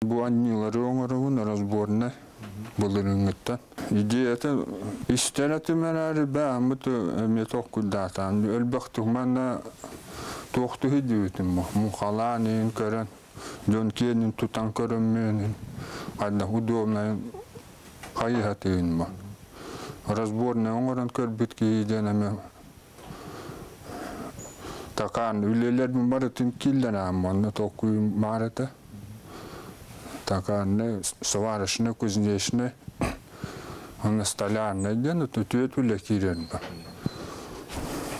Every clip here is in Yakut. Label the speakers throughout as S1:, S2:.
S1: Бу анньыылары оҥоробун разборнай былырыыҥҥыттан. Идеята истэн этим эрээри бэйэммит эмиэ толкуйдаатаан элбэхтик манна туох туһу диэбитим муҥхалаан иһин көрөн дьон киэнин тутан көрөммүөн хайдах удобнайын хайыһатыын бу. Разборнай оҥорон көрбүт киһи диэн эмиэ такаан үлэлэрбин барытын киллэрээм онно толкуйум баар этэ. Такааннай сварочный, кузнечный, уонна столярнай диэн үтүө үлэ киирэр бар.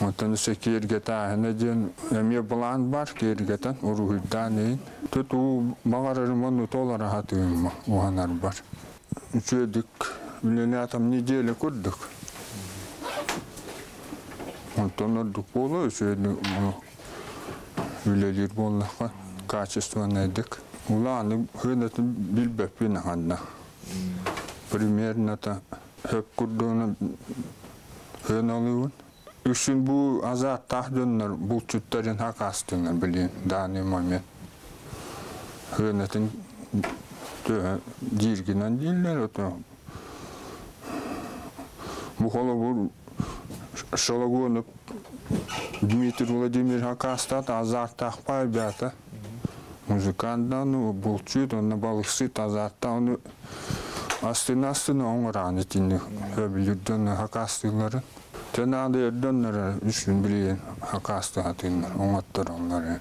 S1: Оттон өссө киэргэтээһинэ диэн эмиэ былаан бар киэргэтэн уруһуйдаан иһин. Тутуу баҕарарым онну толоро сатыым уһанарбар. Үчүгэйдик үлэлээтим неделя курдук. Онтон ордук буолуо үчүгэйдик үлэлиир буоллахха качественнайдык. Улааны хыынатын билбэппин ханна. Примерно хөп курдугуна хыналыыбын. Үксүн бу азааттаах дьоннор булчуттарын хакаастыҥар билин данный момент. Хыынатын дииргинэн дииллэр ото. Бу холобур Шологонов Дмитрий Владимирович хакаастаат азааттаах ребята. Музыкант да, ну, булчут, онно балыксыт азааттаах, ону астына-астына оҥораан итинник сөбүлүүрдэн хакаастыылларын. Тэн аады өрдөннөр үсүн билигин хакаастаатыннар, оҥоттороллор.